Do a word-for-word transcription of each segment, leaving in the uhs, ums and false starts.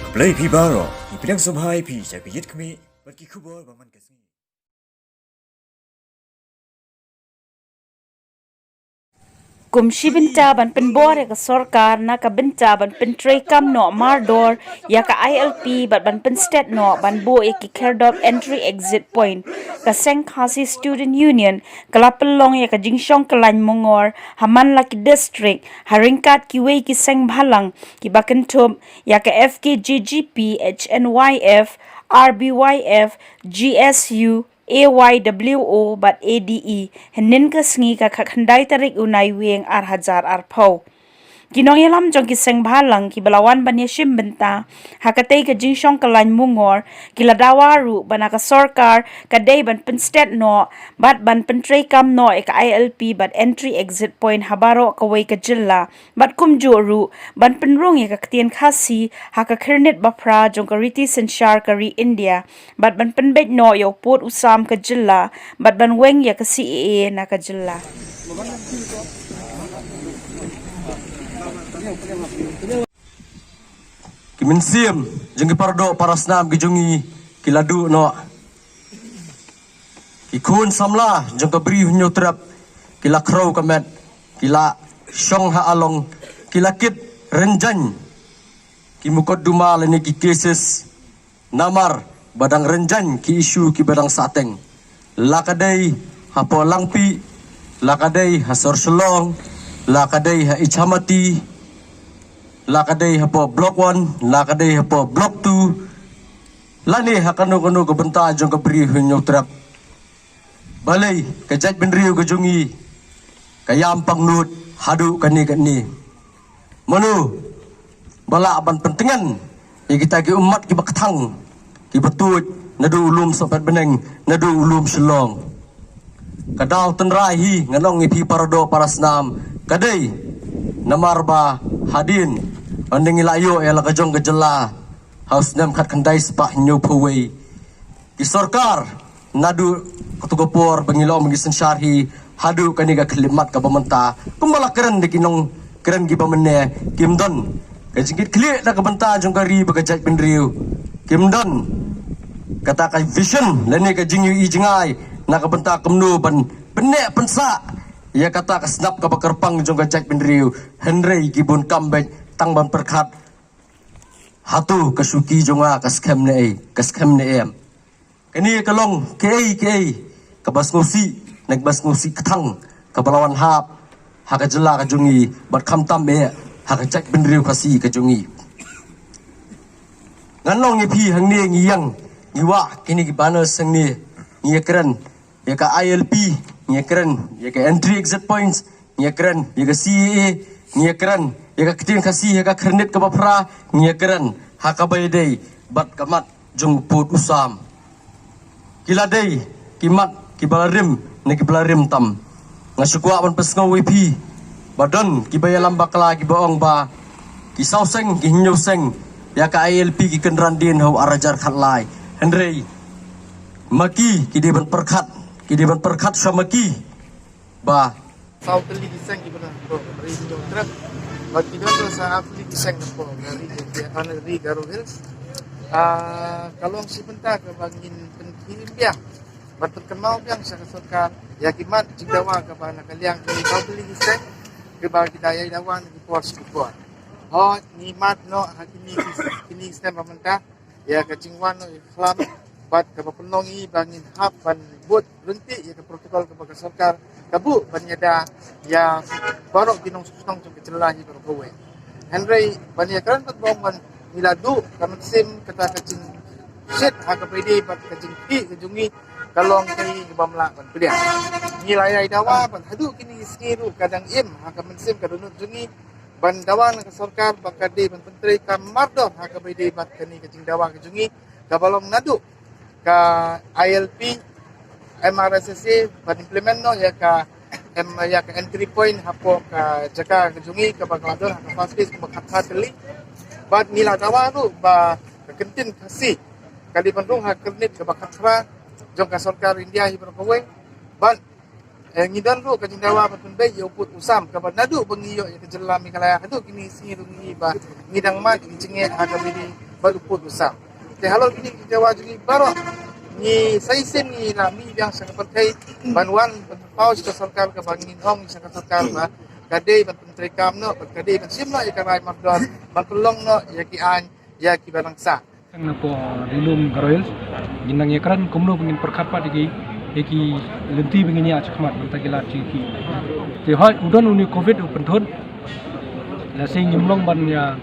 Khublei phi baroh, ngi pdiang sngewbha ïa phi sha ka Ïit Khmih bad ki khubor ba man ka sngi. Kum shi bynta ban pynbor ïa ka sorkar na ka bynta ban pyntreikam noh mardor ïa ka I L P bad ban pynstet noh ban buh ïa ki khyrdop entry exit point, ka seng Khasi Student Union ka la pynlong ïa ka jingshong kyllaiñ mungor ha man la ki district ha ryngkat kiwei ki seng bhalang kiba kynthup ïa ka F K J G P, H N Y F, R B Y F, G S U, A Y W O bad A D E, hynnin ka sngi ka khatkhyndai tarik u Naiwieng ar hajar arphew. Ki nongïalam jong ki seng bhalang kiba la wan ban ïashim bynta ha katei ka jingshong kyllaiñ mungor ki la dawa ruh ba na ka sorkar ka dei ban pynstet noh bad ban pyntreikam noh ïa ka I L P bad entry exit point ha baroh kawei ka jylla, bad kumjuh ruh ban pynrung ïa ka ktien Khasi ha ka khyrnit baphra jong ka riti synshar ka ri India, bad ban pynbeit noh ïa u pud u sam ka jylla, bad ban weng ïa ka C A A na ka jylla. Ki mynsiem jong ki paradoh parasnam ki jong ngi ki la duh noh. Ki khun samla jong ka Bri Hynñiewtrep ki la khrew ka met, ki la shong ha along, ki la kit rynjang ki mukotduma lane ki cases, namar ba dang rynjang ki issue kiba dang sahteng. La ka dei hapoh Langpih, la ka dei ha sor Shillong, la ka dei ha Ichamati, la ka dei hapoh Block One, la ka dei hapoh Block Two, lane ha kano kano ka bynta jong ka Bri Hynñiewtrep. Balei ka jaitbynriew ka jong ngi ka ïam pangnud haduh kane kane? Mano ba lah ban pyntngen ïa kita ki ummat kiba kthang, kiba tuid naduh u lum Sohpetbneng, naduh u lum Shillong? Ka daw tynrai hi, ngan ong ïa phi paradoh parasnam, ka dei namar ba hadien ynda ngi la ïoh ïa la ka jong ka jylla ha u snem khatkhyndai spah hynñiewphew wei, ki sorkar naduh kato ka por ba ngi la ong ba ngi synshar hi haduh kane ka khyllipmat kaba mynta, kumba la kren da ki nongkren kiba mynne, kim don ka jingkitkhlieh na ka bynta jong ka ri bad ka jaitbynriew. Kim don kata ka vision lane ka jingïohi jngai na ka bynta kumno ban pynneh pynsah ïa kata ka snap kaba kyrpang jong ka jaitbynriew. Hynrei ki bun kam beit tang ban pyrkhat, hato ka shuki jong nga ka skhem ne ei, ka skhem ne em? Kane ka long kaei kaei kaba sngewsih, ne kaba sngewsih kthang, kaba la wan hap ha ka jylla ka jong ngi, bad khamtam eh ha ka jaitbynriew Khasi ka jong ngi. Ngan ong ïa phi, hangne ngi ïeng, ngi wah kine ki banners hangne, ngi ïakren ïa ka I L P, ngi ïakren ïa ka entry exit points, ngi ïakren ïa ka C A A, ngi ïakren ïa ka ktien Khasi ha ka khyrnit kaba phra, ngi ïakren ha kaba ïadei bad ka mat jong u pud u sam. Ki la dei ki mat kiba la rim ne kiba la rim tam. Nga shu kwah ban pynsngew ïa phi ba don kiba ïalam bakla kiba ong ba ki saw seng, ki hynñiew seng ïa ka I L P ki kynran dien ha u ar hajar khatlai. Hynrei ma ki, ki dei ban pyrkhat, ki dei ban pyrkhat sha ma ki ba saw tylli ki seng kiba don hapoh ka Ri Hynñiewtrep bad ki don ruh sa ar tylli ki seng hapoh ka Ri, ka Ri Garo Hills. Ah, ka long shi bynta kaba ngin pynkhiah biang bad pynkynmaw biang sha ka sorkar ïa ki mat jingdawa kaba na ka liang ki saw tylli ki seng kiba ki da ïai dawa na ki por sha ki por. Hooid, ngi mad noh ha kine ki, kine ki snem ba mynta ïa ka jingwan noh ïa ka khlam bad kaba pynlong ïa ba ngin hap ban bud ryntih ïa ka protocol kaba ka sorkar ka buh ban ïada ïa baroh ki nongshnong jong ka jylla hi baroh kawei. Hynrei ban ïakren bad ba ong ban ngi la duh ka mynsiem kata ka jingshit ha kaba ïadei bad ka jingkhih ka jong ngi, ka long kaei kaba ym lah ban pdiang. Ngi la ïai dawa bad haduh kine ki sngi ruh ka dang im ha ka mynsiem ka dohnud jong ngi ban dawa na ka sorkar ba ka dei ban pyntreikam mardor ha kaba ïadei bad kane ka jingdawa ka jong ngi kaba long naduh ka I L P, M R S S A ban implement noh ïa ka, em, ïa ka entry point hapoh ka jaka ka jong ngi kaba ka la don ha ka first phase kaba khatphra tylli. Bad ngi la dawa ruh ba ka kyntien Khasi ka dei ban rung ha ka khyrnit kaba khatphra jong ka sorkar India hi baroh kawei. Bad eh, ngi don ruh ka jingdawa ban pynbeit ïa u pud u sam kaba naduh ba ngi ïoh ïa ka jylla Meghalaya haduh kine ki sngi ruh ngi ba ngi dang mad ïa ka jingeh ha kaba ïadei bad u pud u sam. Te halor kine ki jingdawa jong ngi baroh, ngi sa shisien ngi la mih biang sha ka pyrthei ban wan ban paw sha ka sorkar kaba ngin ong sha ka sorkar ba ka dei ban pyntreikam noh, ba ka dei ban shim noh ïa ka rai mardor, ban pynlong noh ïa ki aiñ ïa kiba nang sah. Tang na pdeng ri lum Garo Hills, ngin nang ïakren kumno ba ngin pyrkhat pat ïa ki, ïa ki lynti ba ngin ïa shakhmat mynta ki lad jong ki. Te hooid u don une u covid u pynthut. Lehse ngim long ban ïa,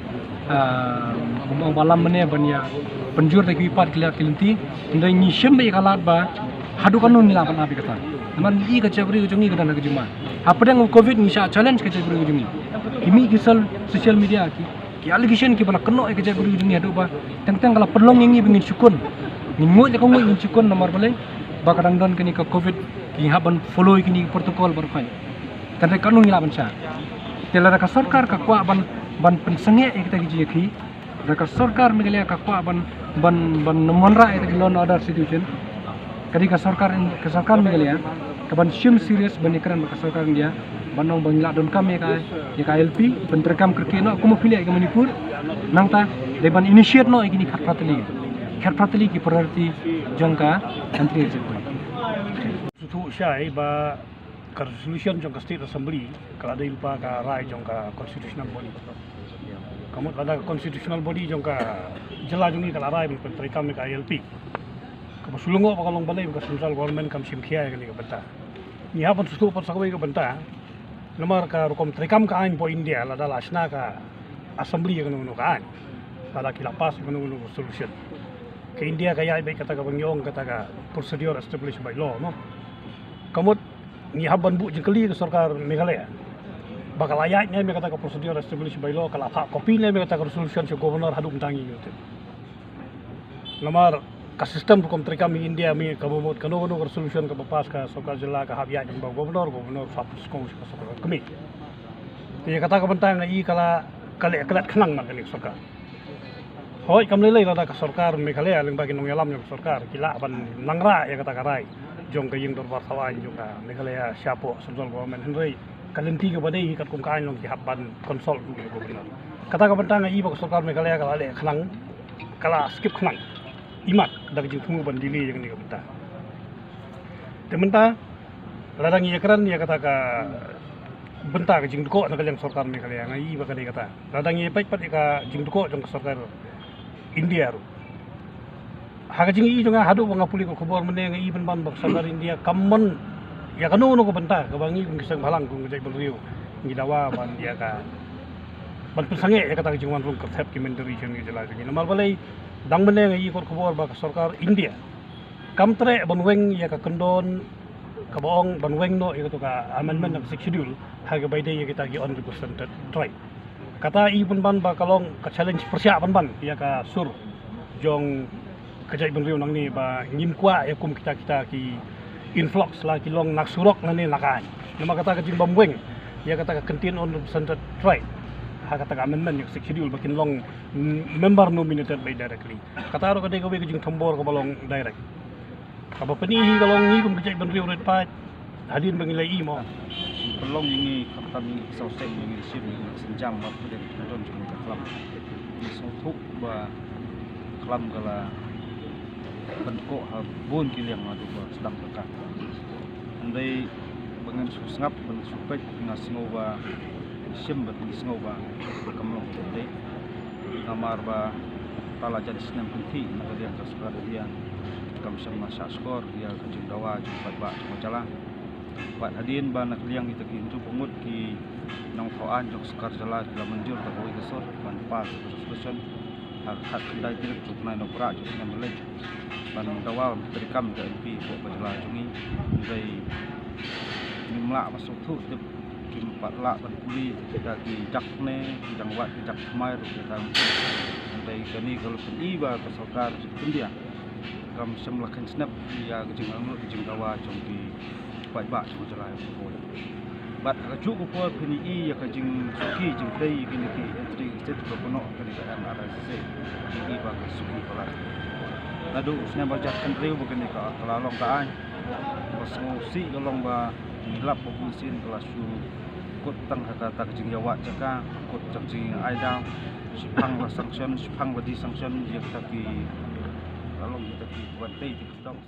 ah, ngim long ba lam mynne ban ïa pynjur da kiwei pat ki lad ki lynti. Hynrei ngi shim beit ïa ka lad ba haduh katno ngi lah ban ap ïa kata. Namar ngi i ka jaitbynriew jong ngi ka don ha ka jingma. Hapdeng u covid ngi shah challenge ka jaitbynriew jong ngi. Ki mih ki sol social media ki, ki allegation kiba la kynnoh ïa ka jaitbynriew jong ngi haduh ba teng teng ka la pynlong ïa ngi ba ngin shu kun. Ngin nguid ïa ka nguid ngin shu kun namar balei ba ka dang don kane ka covid, ki hap ban follow ïa kine ki protocol baroh khoit. Tang dei katno ngi lah ban shah. Te lada ka sorkar ka kwah ban, ban pynsangeh ïa kita ki jingïakhih, lada ka sorkar Meghalaya ka kwah ban, ban, ban wanrah ïa kita ki law and order situation, ka dei ka sorkar, ka sorkar Meghalaya ka ban shim serious ban ïakren bad ka sorkar India ban ong ba ngi lah donkam ïa ka, ïa ka I L P, pyntreikam kyrkieh noh kumba phi leh ïa ka Manipur. Nangta dei ban initiate noh ïa kine ki khatphra tylli, khatphra tylli ki priority jong ka country executive. Sngewthuh shai ba ka resolution jong ka State Assembly ka la dei lypa ka rai jong ka constitutional body. Ka mut lada ka constitutional body jong ka jylla jong ngi ka la rai ban pyntreikam ïa ka I L P, kaba shu lyngngoh ba ka long balei ba ka central government kam shim khia ïa kane ka bynta. Ngi hap ban sngewthuh pat sa kawei ka bynta. Namar ka rukom treikam ka aiñ hapoh India lada la shna ka Assembly ïa kano kano ka aiñ, lada ki la pass ïa kano kano ka resolution, ka India ka ïaid beit kata kaba ngi ong kata ka procedure established by law, no? Ka mut ngi hap ban buh jingkylli ka sorkar Meghalaya ba ka la ïaid ne em ïa kata ka procedure established by law, ka la phah copy ne em ïa kata ka resolution sha governor haduh mynta ngi ngim tip. Namar ka system rukom treikam India mynta kaba mut kano kano ka resolution kaba pass ka sorkar jylla ka hap ïaid lyngba u governor, governor phah pynsngew sha ka sorkar kmie. Te ïa kata ka bynta nga i ka la, ka leh klet khnang ma kane ka sorkar. Hooid kam lei lei lada ka sorkar Meghalaya lyngba ki nongïalam jong ka sorkar ki lah ban nang rah ïa kata ka rai jong ka ïing dorbar thaw aiñ jong ka Meghalaya shapoh central government, hynrei ka lynti kaba dei hi katkum ka aiñ long ki hap ban consult ruh ïa u governor. Kata ka bynta nga i ba ka sorkar Meghalaya ka la leh khnang, ka la skip khnang, imat da ka jingthmu ban delay ïa kane ka bynta. Te mynta lada ngi ïakren ïa kata ka bynta ka jingdkoh na ka liang sorkar Meghalaya, nga i ba ka dei kata. Lada ngi peit pat ïa ka jingdkoh jong ka sorkar India ruh, ha ka jingïohi jong nga haduh ba nga pule ka khubor mynne, nga i pynban ba ka sorkar India kam mon ïa kano kano ka bynta kaba ngi kum ki seng bhalang, kum ka jaitbynriew ngi dawa ban ïa ka, ban pynsangeh ïa kata ka jingwan rung kyrthep ki myntri jong ngi jylla jong ngi. Namar balei? Dang mynne nga i kot khubor ba ka sorkar India kam treh ban weng ïa ka kyndon kaba ong ban weng noh ïa kato ka amendment na ka Sixth Schedule ha kaba ïadei ïa kita ki unrepresented tribe. Kata i pynban ba ka long ka challenge pyrshah pynban ïa ka sur jong ka jaitbynriew nangne ba ngim kwah ïa kum kita kita ki influx la ki long na surok nangne na ka aiñ. Namar kata ka jingbym weng ïa kata ka kyntien unrepresented tribe ha kata ka amendment ïa ka Sixth Schedule ba kin long, mm, member nominated by directly. Kata ruh ka dei kawei ka jingthombor kaba long direct. Kaba pyni hi ka long ngi kum ka jaitbynriew rit paid hadien ba ngi la ïohi mo. Pynlong ïa ngi khamtam ïa ngi ki sawseng ïa ngi shim ïa ngi synjam ba pynlong jong ngi ka khlam. Ngi sngewthuh ba khlam ka la pynkoh ha bun ki liang naduh ba sdang ka. Hynrei ba ngan shu sngap ban shu peit nga sngew ba shim bad ngi sngew ba kam long kumne. Namar ba ta la jan snem kynthih na ka liang ka sorkar India kam shym la shah shkor ïa ka jingdawa jong u paidbah jong ka jylla. Bad hadien ba na ka liang kita ki hynriew ngut ki nongthaw aiñ jong ka sorkar jylla ki la mynjur da kawei ka sur ban pass ka resolution ha ka khatkhyndai tarik jong u bnai Nohprah jong u snem ba leit ban dawa ban treikam ïa ka I L P hapoh ka jylla jong ngi. Hynrei ngim lah ban sngewthuh tip, kim pat lah ban pule ïa ki dak ne ki dang wad ki dak thymmai ruh ïa ka. Hynrei kane ka la pyni ba ka sorkar India kam shym la khein snep ïa ka jingangnud ka jingdawa jong ki paidbah jong ka jylla jong ngi. Bad ha kajuh ka por phin ïohi ïa ka jingsuki jingtei ïa kine ki entry exit ba kynnoh kane ka M R S S A, phin ïohi ba ka suki palat. Naduh u snem ar hajar khathynriew ba kane ka, ka la long ka aiñ, ba sngewsih ka long ba ngi lap ba bun sien ka la shu kut tang ha kata ka jingïawad jaka, kut tang jingïa-ai daw. Shipang ba sanction, shipang ba di sanction, ïa kita ki, la long kita ki wan tei ki dong.